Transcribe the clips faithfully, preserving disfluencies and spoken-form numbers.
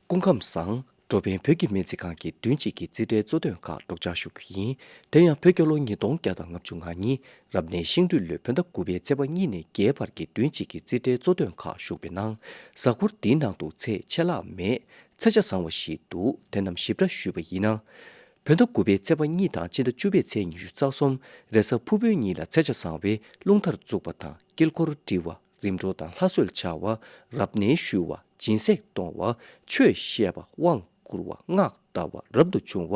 སྐུ་ཁམས་བཟང་། འགྲོ་ཕན་བོད་ཀྱི་སྨན་རྩིས་ཁང་གི་བདུན་གཅིག་གི་རྩིས་ཁྲའི་གཙོ་དོན་ཁག་སྒྲོག་སྦྱང་ཞུ་རྒྱུ་ཡིན། དེ་ཡང་བོད་རྒྱལ་ལོ་ཉིས་སྟོང་བརྒྱ་དང་ང་གཉིས། རབ་གནས་ཤིང་སྦྲུལ་ལོའི་བོད་ཟླ་དགུ་པའི་ཚེས་པ་གཉིས་ནས་བརྒྱད་བར་གྱི་བདུན་གཅིག་གི་རྩིས་ཁྲའི་གཙོ་དོན་ཁག་ཞུགས་པའི་ནང་། གཟའ་འཁོར་འདིའི་ནང་དུ་ཚེས་ཆད་ལྷག་མེད། ཚེས་ཆ་བཟང་བ་ཞིག་འདུག་དེ་རྣམས་ཞིབ་ཕྲ་ཞུས་པ་ཡིན་ན། བོད་ཟླ་དགུ་པའི་ཚེས་པ་གཉིས་དང་སྤྱི་ཟླ་བཅུ་པའི་ཚེས་ཉི་ཤུ་རྩ་གསུམ། རེས་གཟའ་ཕུར་བུའི་ཉིན་ལ་ཚེས་ཆ་བཟང་བས་རླུང་རྟར་འཛུགས་པ་དང་དཀྱིལ་འཁོར་དཀྲི་བ། རིམ་གྲོ་དང་ལྷ་གསོལ་བྱ་བ། རབ་གནས་ཞུ་བ། སྦྱིན་སྲེག་གཏོང་བ། ཆོས་བཤད་པ། དབང་བསྐུར་བ། སྔགས་བཟླ་བ། རབ་ཏུ་བྱུང་བ།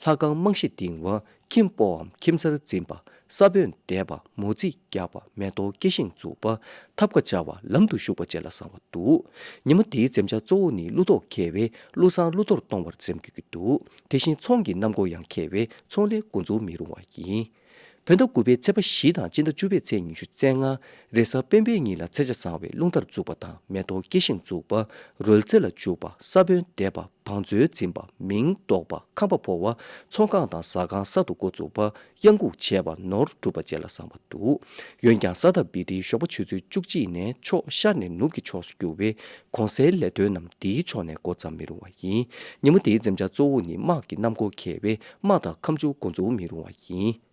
ལྷ་ཁང་རྨང་གཞི་འདིང་བ། ཁྱིམ་སྤོའམ་ཁྱིམ་གསར་འཛིན་པ། ས་བོན་འདེབས་པ། མོ་རྩིས་རྒྱག་པ། མེ་ཏོག་སྐྱེ་ཤིང་འཛུགས་པ། ཐབ་ཀ་བྱ་བ། ལམ་དུ་ཞུགས་པ་བཅས་ལ་བཟང་བ་འདུག་ཉིན་མོ་འདིའི་འཛེམ་བྱ་གཙོ་བོ་ནི་ཀླུ་གཏོགས་མཁས་པས་ཀླུ་བཟང་ཀླུ་གཏོར་གཏོང་བར་འཛེམ་དགོས་ཀྱི་འདུག་དེ་བཞིན་ཚོང་གི་གནམ་སྒོ་ཡང་མཁས་པས་ཚོང་ལས་འགོ་འཛུགས་མི་རུང་བ་ཡིན། བོད་ཟླ་དགུ་པའི་ཚེས་པ་བཞི་དང་སྤྱི་ཟླ་བཅུ་པའི་ཚེས་ཉི་ཤུ་རྩ་ལྔ། རེས་གཟའ་སྤེན་པའི་ཉིན་ལ་ཚེས་ཆ་བཟང་བས་རླུང་རྟར་འཛུགས་པ་དང་མེ་ཏོག་སྐྱེ་ཤིང་འཛུགས་པ། རོལ་རྩེད་ལ་འཇུག་པ། ས་བོན་འདེབས་པ། བང་མཛོད་འཛིན་པ། མིང་འདོགས་པ། ཁང་པ་བོར་བ། ཚོང་ཁང་དང་ཟ་ཁང་གསར་དུ་འགོ་འཛུགས་པ། གཡང་འགུགས་བྱས་པ། ནོར་སྒྲུབ་པ་བཅས་ལ་བཟང་བ་འདུག་འོན་ཀྱང་གཟའ་དང་བི་ཏྲིའི་ཞོགས་པ་ཆུ་ཚོད་བཅུ་གཅིག་ནས་ཕྱོགས་ཤར་ནས་ནུབ་ཀྱི་ཕྱོགས་སུ་འགྱུར་བས་གོང་གསལ་ལས་དོན་རྣམས་འདིའི་ཕྱོགས་ནས་འགོ་བརྩམ་མི་རུང་བ་ཡིན། ཉིན་མོ་འདིའི་འཛེམ་བྱ་གཙོ་བོ་ནི་དམག་གི་གནམ་སྒོ་མཁས་པས་དམག་དང་ཁ་མཆུ་འགོ་འཛུགས་མི་རུང་བ་ཡིན།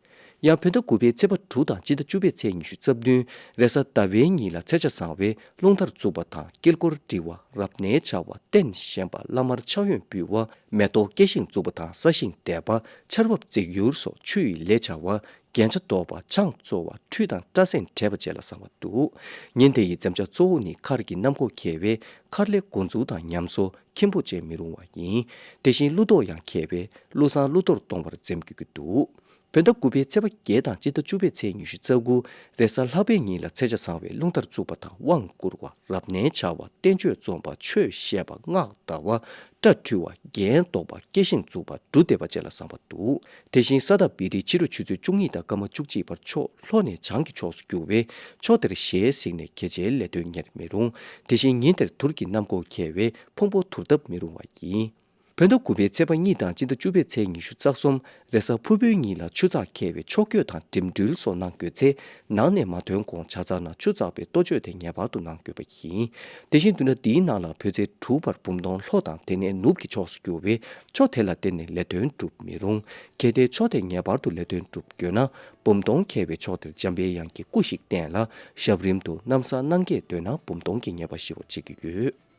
ཡང་བོད་ཟླ་དགུ་པའི་ཚེས་པ་དྲུག་དང་སྤྱི་ཟླ་བཅུ་པའི་ཚེས་ཉི་ཤུ་རྩ་བདུན། རེས་གཟའ་ཟླ་བའི་ཉིན་ལ་ཚེས་ཆ་བཟང་བས་རླུང་རྟར་འཛུགས་པ་དང་དཀྱིལ་འཁོར་དཀྲི་བ། རབ་གནས་བྱ་བ། རྟེན་བཞེངས་པ། བླ་མར་ཕྱག་གཡོན་ཕུལ་བ། མེ་ཏོག་སྐྱེ་ཤིང་འཛུགས་པ་དང་ས་ཞིང་འདེབས་པ། ཆར་འབབ་རྫིག་ཡུར་སོགས་ཆུ་ཡི་ལས་བྱ་བ། རྒྱན་ཆ་འདོགས་པ། ཆང་བཙོ་བ། ཁྲུས་དང་སྐྲ་སེན་བྲེག་པ་བཅས་ལ་བཟང་བ་འདུག་ཉིན་དེ་ཡི་འཛེམ་བྱ་གཙོ་བོ་ནི་མཁར་གྱི་གནམ་སྒོ་མཁས་པས་མཁར་ལས་འགོ་འཛུགས་དང་ཉམས་གསོ། ཁྱིམ་སྤོ་བཅས་མི་རུང་བ་ཡིན། དེ་བཞིན་ཀླུ་གཏོགས་ཡང་མཁས་པས་ཀླུ་བཟང་ཀླུ་གཏོར་གཏོང་བར་འཛེམ་དགོས་ཀྱི་འདུག་བོད་ཟླ་དགུ་པའི་ཚེས་པ་བརྒྱད་དང་སྤྱི་ཟླ་བཅུ་པའི་ཚེས་ཉི་ཤུ་རྩ་དགུ། རེས་གཟའ་ལྷག་པའི་ཉིན་ལ་ཚེས་ཆ་བཟང་བས་རླུང་རྟར་འཛུགས་པ་དང་དབང་བསྐུར་བ། རབ་གནས་བྱ་བ། བསྟན་བཅོས་རྩོམ་པ། ཆོས་བཤད་པ། སྔགས་བཟླ་བ། སྐྲ་འཁྲུ་བ། རྒྱན་འདོགས་པ། སྐྱེ་ཤིང་འཛུགས་པ། འབྲུ་འདེབས་པ་བཅས་ལ་བཟང་བ་འདུག་དེ་བཞིན་གཟའ་དང་བི་ཏྲའི་ཕྱི་དྲོ་ཆུ་ཚོད་བཅུ་གཉིས་དང་སྐར་མ་བཅུ་གཅིག་བར་ཕྱོགས་ལྷོ་ནས་བྱང་གི་ཕྱོགས་སུ་འགྱུར་བས་ཕྱོགས་དེར་ཞལ་གཟིགས་ནས་གལ་ཆེའི་ལས་དོན་གཉེར་མི་རུང་། དེ་བཞིན་ཉིན་དེར་དུར་གྱི་གནམ་སྒོ་མཁས་པས་ཕུང་པོ་དུར་བཏབ་མི་རུང་བ་ཡིན། བོད་ཟླ་དགུ་པའི་ཚེས་པ་གཉིས་དང་སྤྱི་ཟླ་བཅུ་པའི་ཚེས་ཉི་ཤུ་རྩ་གསུམ། རེས་གཟའ་ཕུར་བུའི་ཉིན་ལ་ཆུ་ཚགས་མཁས་པས་ཕྱོགས་བསྐྱོད་དང་འགྲིམ་འགྲུལ་སོགས་གནང་དགོས་ཚེ་ནང་ནས་མ་ཐོན་གོང་བྱ་ཚང་ནང་ཆུ་ཚགས་པའི་གཏོ་བཅོས་དེ་ངེས་པར་དུ་གནང་དགོས་པ་ཡིན། དེ་བཞིན་བདུན་ཕྲག་འདིའི་ནང་ལ་བོད་ཚེས་དྲུག་པར་འབུམ་སྟོང་ལྷོ་དང་དེ་ནས་ནུབ་ཀྱི་ཕྱོགས་སུ་འགྱུར་བས་ཕྱོགས་དེ་ལ་བརྟེན་ནས་ལས་དོན་སྒྲུབ་མི་རུང་། གལ་ཏེ་ཕྱོགས་དེ་ངེས་པར་དུ་ལས་དོན་སྒྲུབ་དགོས་ན་འབུམ་སྟོང་མཁས་པས་ཕྱོགས་དེར་འཇམ་པའི་དབྱངས་ཀྱི་སྐུ་ཞིག་བསྟན་ལ་ཞབས་རིམ་དུ་ན་བཟའ་གནང་སྐྱེས་འདོད་ན་འབུམ་སྟོང་གི་ཉེས་པ་ཞི་བར་བྱེད་ཀྱི་ཡོད།